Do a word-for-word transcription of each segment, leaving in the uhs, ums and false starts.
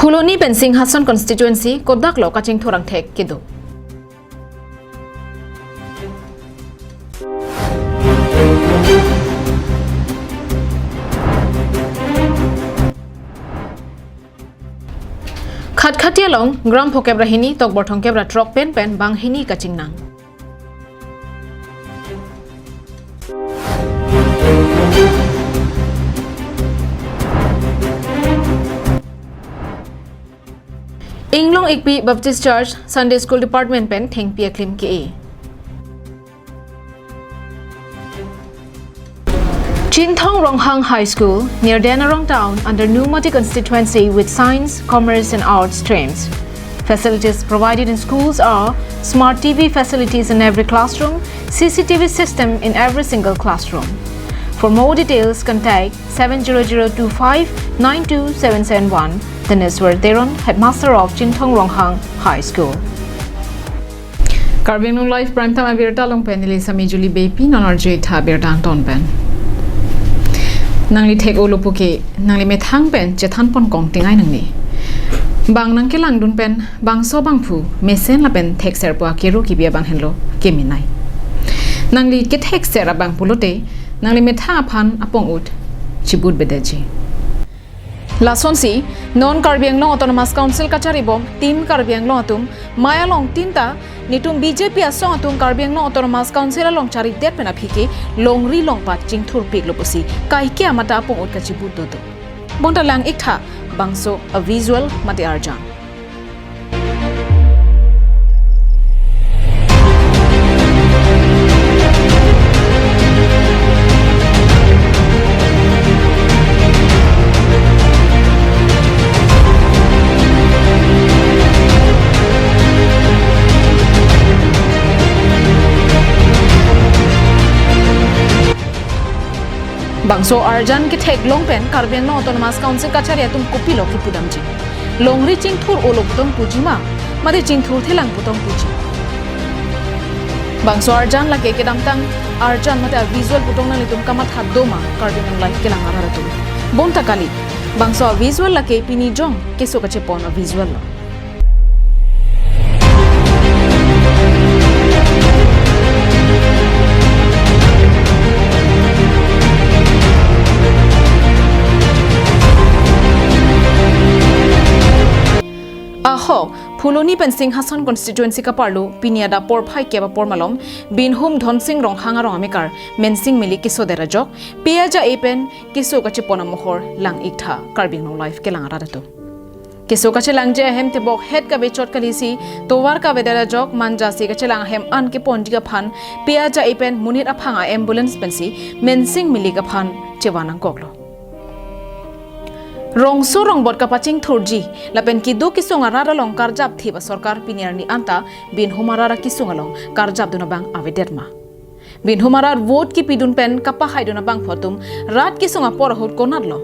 Phuloni pen Singhason constituency kodak lo kachingthur angthek kedo. Khatkhati along gram phokep ra hini tokbor thomkep ra throk pen pen banghini kachingnang. Inglong Ikpi Baptist Church Sunday School Department pen thengpi aklim ke-e. Chinthong Ronghang High School near Denarong town under Nomati constituency with science, commerce and arts streams. Facilities provided in schools are smart T V facilities in every classroom, C C T V system in every single classroom. For more details, contact seven zero zero two five nine two seven seven one. Dinesh Teron, headmaster of Chinthong Ronghang High School. Karbi Anglong Live Prime Time abirta along pen neli Sami Julie Beypi non arju-ik tha abirta angton pen. Nangli thek-olo puke, nangli methang pen chethan pon kong tingai nangne. Bang nangkelangdun pen bangso bangphu mesen lapen thekser pu akero kibi abang henlo keminai. Nangli kethekser abang pulote, nangli methang aphan apong-ut chibut bedeji. Lasonsi, non Karbi Anglong Autonomous Council kachari bom Team Karbi Anglong atum, mei along tin ta, netum B J P asong atum Karbi Anglong Autonomous Council along charidet pen aphi ke longri longpat chingthurpiklo pusi kaike amat apong-ut kachibut dodo. Bonta lang-ik tha, bangso a visual mate arjan. Bangso arjan ketheklong pen Karbi Anglong Autonomous Council kachari atum kopilo kipudamji. Longri chingthur-olo putong puji ma, mate chingthurthelang putong puji. Bangso arjan lake kedamtang arjan mate a visual putong nanglitum kamatha do ma Karbi Anglong Live kelang arat atum. Bonta kali, bangso a visual lake pini jong keso kachepon a visual lo. Ahok, Phuloni pen Singhason constituency kaparlo, pini adap porphai kep apor malom, Binhum Dhonsing Ronghang arong amekar, Mensing Milik kesodet ajok, pe aja-e pen keso kachepon amohor lang-ik tha, Karbi Anglong Live kelang arat atum. Keso kachelangji ahem tebok het kavechot kalisi, tovar kavedet ajok, manjasi kachelang ahem an keponji aphan, pe aja-e pen monit aphang a ambulance pensi, Mensing Milik aphan chevan nangkoklo. Rongso rongbot kapachingthurji, lapen kedo kesung arat along karjap thip asorkar pini arni anta, Binhum arat akesung along karjapdun abang avedet ma. Binhum arat vote kipidun pen kapahaidun abangphu atum rat kesung apor ahut konatlo.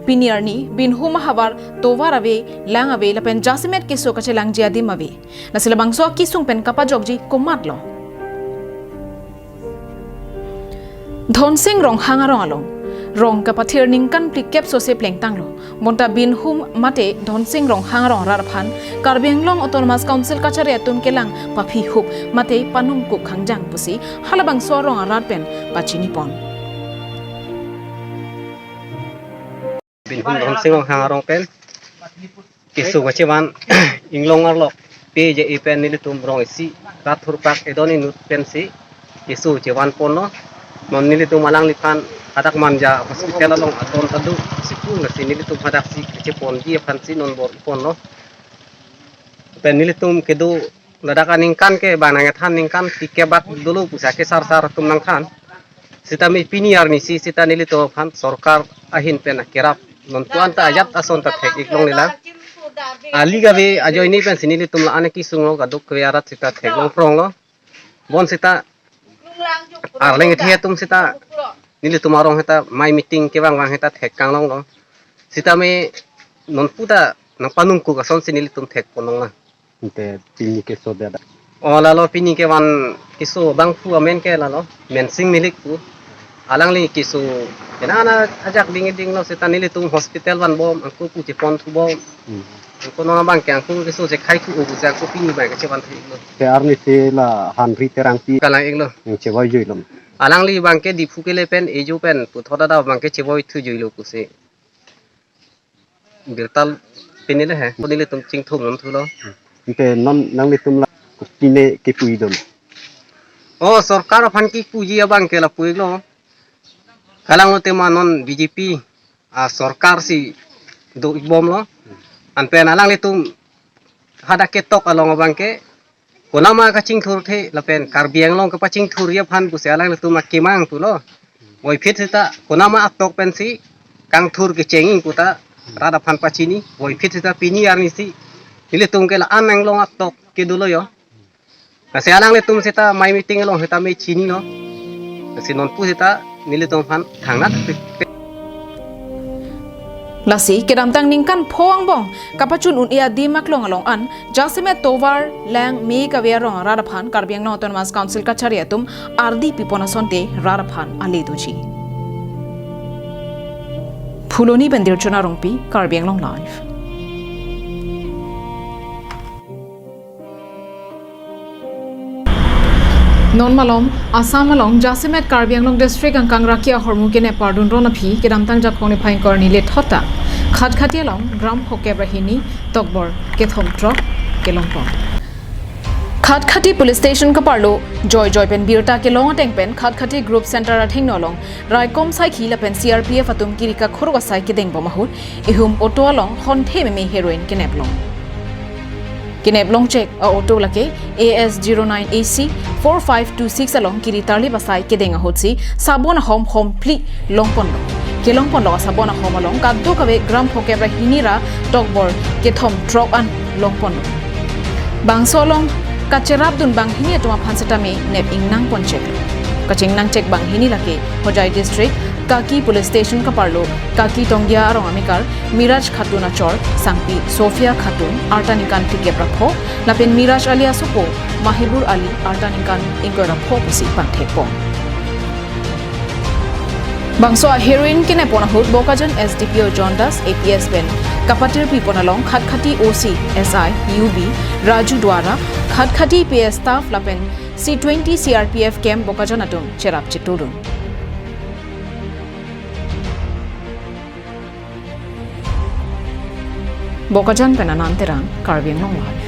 Pini arni Binhum ahavar tovar ave, lang ave lapen jasemet keso kachelangji adim ave. Lasi labangso akesung pen kapajokji komatlo. Dhonsing Ronghang arong along rong kapathir ningkan phlikep sose plengtanglo. Bonta Binhum mate Dhonsing Ronghang arong arat aphan Karbi Anglong Autonomous Council kachari atum kelang paphi hup mate panungkuk khangjang pusi halabangso arong arat pen pachinipon. Binhum Dhonsing Ronghang arong pen keso kachevan inglong arlo pe aja-e pen nelitum rong isi rat thurpak edon inut pensi keso chevan ponlo. Non nelitum alangliphan hadak Manja hospital along adon ta do sikul, lasi nelitum hadaksi kacheponji aphansi non bor-i ponlo. Pen nelitum kedo ladak aningkan ke bang nangkethan ningkan tikebak dolo pusi kesarsar atum nangthan. Sitame pini arnisi sita nelitum aphan sorkar ahin pen akerap non puan ta ajat ason ta thek-ik longle lang. Ali kave ajoine pensi nelitum la-an akesung lo, kadokave arat sita theklong phronglo. Bon sita arleng ithe atum sita nelitum arong heta mei meeting kevang vang heta thekkang longlo. Sitame non puta nangpanungkuk asonsi nelitum thekpon longlo. Ante pini kesodet. O lalo, pini kevan keso abangphu amen ke lalo Mensing Milik pu. Alangli keso kena ana ajak ding dinglo seta nelitum hospital vanbom, angko pu chepon thubom. Hmm. Angko non abangke angko keso chekhai thu-o pusi angko pini abangke chevan thu-iklo. Te arni te la Henry Terangpi kalang-iklo. Yang chevoi juilo. Alangli abangke Diphu kele pen ejo pen puthot ada abangke chevoi thu juilo pusi birta pini le he. Ko nelitum chingthum non thulo. Ante non nanglitum la kopine kepu-idun? O, sorkar aphan kepuji abangke lapu-iklo. Kalang lote ma non B J P a sorkar si do-ikbomlo. Anpen alanglitum hadak ketok along abangke konama kachingthurthe lapen Karbi Anglong kepachingthurji aphan pusi alanglitum akemang pulo. Voiphit seta konama atok pensi kangthur kecheng-ik puta rat aphan pachini. Voiphit seta pini arnisi nelitum ke la-an Anglong atok kedolo yo. Lasi alanglitum seta mai meeting along seta me chinilo. Lasi nonpu seta nelitum aphan thangnat. Lasi kedamtang ningkan pho angbong kapachun un-e adim aklong along an jasemet tovar lang me kave arong rat aphan Karbi Anglong Autonomous Council kachari atum ardi pipon asonte rat aphan ale doji. Phuloni pen Dirchona Rongpi, Karbi Anglong Live. Non malom, Assam along jasemet Karbi Anglong District angkang raki ahormu kenep pardun ron aphi kedamtang Jakhong niphai ingkoi arni lethot ta Khatkhati along gram phokep ra hini tokbor kethom throk kelongpon. Khatkhati Police Station kaparlo joijoi pen birta kelong ateng pen Khatkhati Group Center athengno along raikom saikhi lapen C R P F atum kiri kakhorok asai kedengbom ahut ihum auto along honthe meme heroin keneplong. Keneplong chek a-auto lake A S zero nine A C four five two six along kiri tarlip asai kedeng ahutsi sabon ahom hom phli longponlo. Kelongponlo asabon ahom along kadokave gram phokep ra hini ra tokbor kethom throk an longponlo. Bangso along kacherapdun banghini atum aphan setame nep ingnangpon chek. Kachingnang chek banghini lake Hojai District, Kaki Police Station kaparlo, Kaki Tongdia arong amekar, Miraj Khatun achor, sangpi Sophia Khatun, arta ningkan phlikep ra pho, lapen Miraj alias Sopo, Mahibur Ali, arta ningkan ingkoi ra pho pusi pangthekpon. Bangso a-heroin kenepon ahut Bokajan S D P O John Das, A P S pen kapatirpipon along Khatkhati O C S I U B Raju Duara, Khatkhati P S staff lapen C twenty C R P F camp Bokajan atum cherap chetudun. Bokajan pen Anand Terang, Karbi Anglong Live.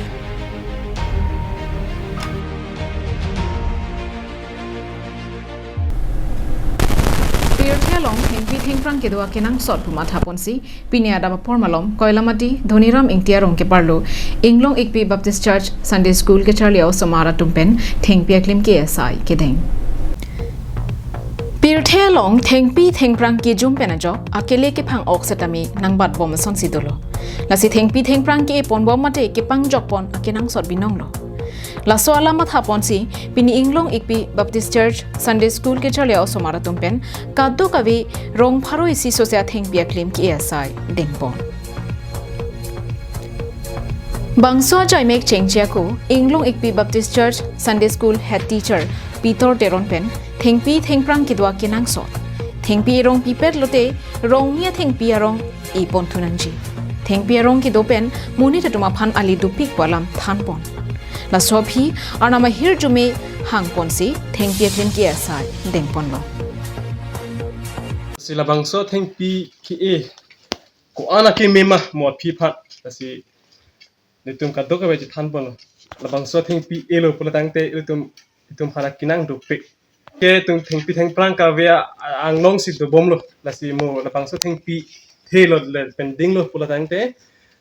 Pirthe along thengpi thengphrang kedo akenangsot pu mathaponsi pini adap apor malom Koilamati Dhoniram Ingti arong keparlo Inglong Ikpi Baptist Church Sunday School kecharli a-osomar atum pen thengpi aklim ke-e asai kedeng. Pirthe along thengpi thengphrang kejum pen ajok akele kephang-ok setame nangbatbom asonsi dolo. Lasi thengpi thengphrang ke-eponbom mate kepangjokpon akenangsot binonglo. Laso alam mathaponsi pini Inglong Ikpi Baptist Church Sunday School kecharli a-osomar atum pen kadokave rong pharo isi sose athengpi aklim ke-e asai dengpon. Bangso ajaimek chengche ako Inglong Ikpi Baptist Church Sunday School Head Teacher Peter Teron pen thengpi thengphrang kedo akenangsot. Thengpi erong pipet lote rongni athengpi arong epon thu nangji. Thengpi arong kedo pen monit atum aphan ale dopik pu alam thanpon. Laso aphi arnam ahirjume hangponsi thengpi aklim ke-e asai dengponlo. Si labangso thengpi ke-e ko-an akeme ma mo aphi aphan, lasi netum kadokave chethanpon. Labangso thengpi elo pulo tangte itum, itum aphan akenang dopik. Ke itum thengpi thengphrang kave a-, anglongsi dobomlo. Lasi mo labangso thengpi thelo le pendinglo pulo tangte,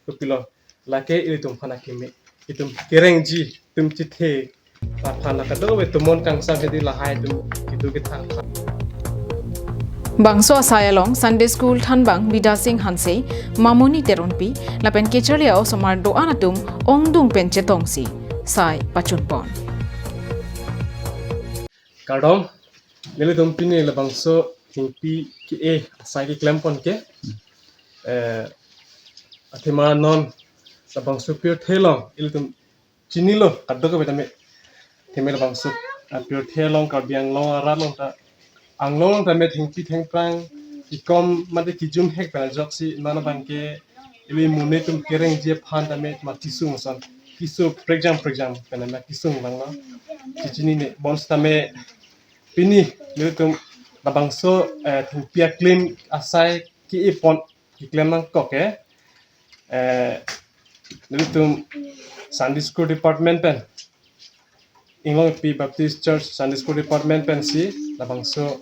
kopilo, lake itum aphan akeme. Itum kerengji, itum chethe aphan la kadokave itum mon kangsam hedi lahai itum kedo kethang. Bangso asai along Sunday School thanbang Bidya Sing Hanse, Mamoni Teronpi, lapen kecharli a-osomar do-an atum ongdung pen chetongsi sai pachunpon. Kardom, nelitum pini labangso thengpi ke-e asai keklempon ke, eh, athema non labangso pirthe along ilitum chinilo kadokave tame. Athema labangso, ah, pirthe along Karbi Anglong arat along ta Anglong tame thengpi thengphrang kekom mate kejum hek pen ajoksi mane abangke ili monit atum kerengji aphan tame ma kesung ason keso prekjam prekjam pen ma kesung abang lo. Chichinine bonsitame pini nelitum labangso, eh, thengpi aklem asai ke-epon keklem nangkok ke, eh, nelitum Sunday School Department pen, Inglongpi Baptist Church Sunday School Department pensi labangso,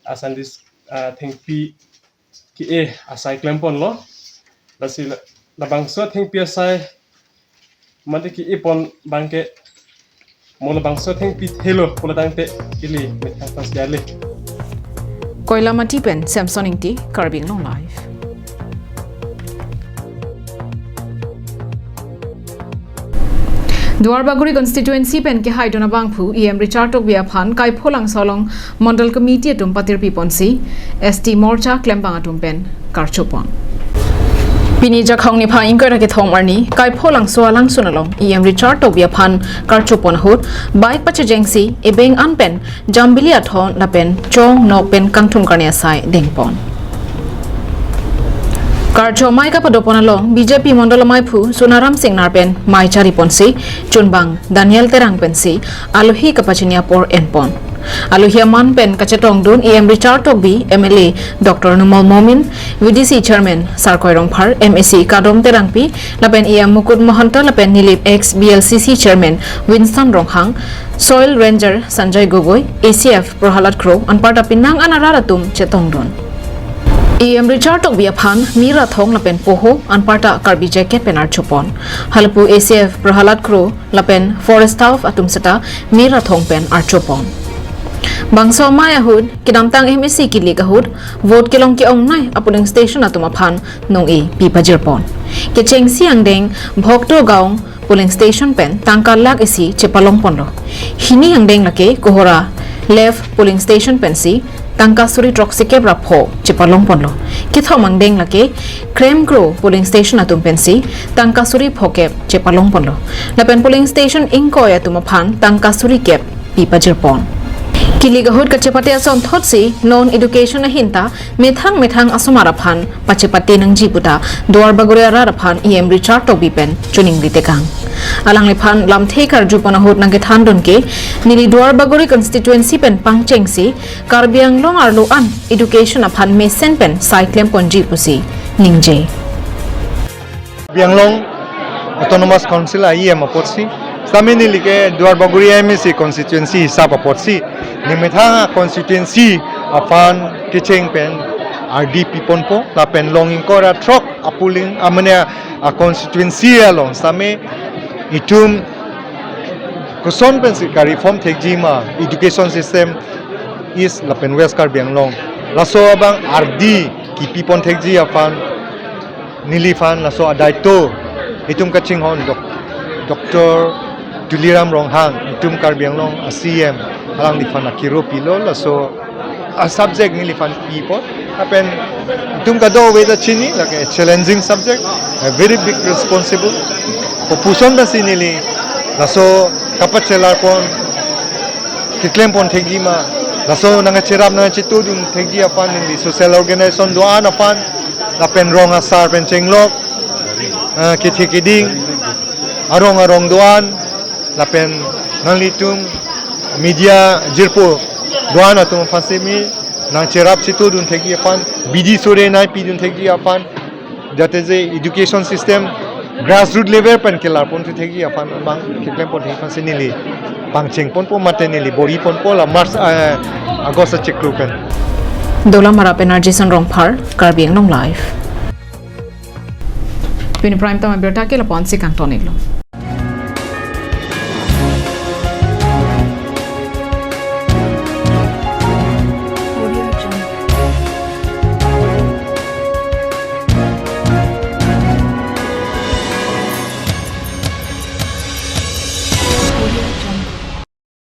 ah, Sunday, ah, thengpi ke-e asai klemponlo. Lasi la-, labangso thengpi asai mate ke-epon abangke mo labangso thengpi thelo pulo tangte ili methang pas jale. Koilamati pen Samson Ingti, Karbi Anglong Live. Duarbagori constituency pen kehaidun abangphu E M Richard Tokbi aphan Kaipholangso along Mondol Committee atum patirpiponsi S T Morcha klembang atum pen karchopon. Pini Jakhong niphai ingkoi ra kethom arni Kaipholangso alangsun along E M Richard Tokbi aphan karchopon ahut bike pachejengsi ebeng an pen jambili athon lapen chong nok pen kangthum karni asai dengpon. Karcho amei kapadopon along B J P Mondol amaiphu Sonaram Singnar pen mei chariponsi chunbang Daniel Terang pensi alohi kapachini apor enpon. Alohi aman pen kachetongdun E M Richard Tokbi, M L A Doctor Numal Momin, V D C Chairman Sarkoi Rongphar, M A C Kadom Terangpi, lapen E M Mukut Mahanta lapen Nilip ex B L C C Chairman Winston Ronghang, Soil Ranger Sanjay Gogoi, A C F Prahalad Kro, anparta penang an arat atum chetongdun. E M Richard Tokbi aphan mir athong lapen poho anparta Karbi jacket pen archopon. Halapu A C F Prahalad Kro lapen forest staff atum seta mir athong pen archopon. Bangso amei ahut kedamtang M A C kilik ahut vote kelong ke-ongnei a-polling station atum aphan nong-e pi pajirpon. Kechengsi angdeng Bhokto Gaon polling station pen tangka lakh isi chepalongponlo. Hini angdeng lake Kohora left polling station pensi tangka suri throksi kep ra pho chepalongponlo. Kethom angdeng lake Krem Kro polling station atum pensi tangka suri pho kep chepalongponlo. Lapen polling station ingkoi atum aphan tangka suri kep pi pajirpon. Kilik ahut kachepate asonthotsi non education ahin ta methang methang asomar aphan pachepate nangji puta Duarbagori arat aphan E M Richard Tokbi pen choningri tekang. Alangliphan lamthe karjupon ahut nangkethandun ke neli Duarbagori constituency pen pangchengsi Karbi Anglong arlo an education aphan mesen pen sai klemponji pusi ningje. Karbi Anglong Autonomous Council a E M apotsi, sitame neli ke Duarbagori M A C constituency hisap apotsi, ne methang constituency aphan kecheng pen ardi piponpo, lapen long ingkoi ra throk a-polling, amane a-constituency along sitame itum koson pensi ka-reform thekji ma education system East lapen West Karbi Anglong, laso abang ardi kipipon thekji aphan neliphan laso adaito itum kachinghon Doc-, Doctor Tuliram Ronghang, itum Karbi Anglong a-C E M, alangliphan akiro pilo, laso a-subject neliphan pipo. Lapen itum kadokave ta chini, lake challenging subject, a very big responsible. Kopuson pensi neli laso kapachelarpon, keklempon thekji ma, laso nangkacherap nangkachetudun thekji aphan neli social organization do-an aphan, lapen rong asar pen chenglok, ah, kethe keding, arong arong do-an, lapen nanglitum media jirpo do-an atum aphan semi nangcherap chetudun thekji aphan, bidi sore nangpidun thekji aphan, jate je education system grassroot level pen kelarpon thekji aphan abang keklempon thekji aphan si neli pangchengponpo mate neli bor-iponpo la March, eh, August achiklo pen. Dolamara pen R J Son Rongphar, Karbi Anglong Live. Pini prime time abirta ke lapu-an si kangton-iklo.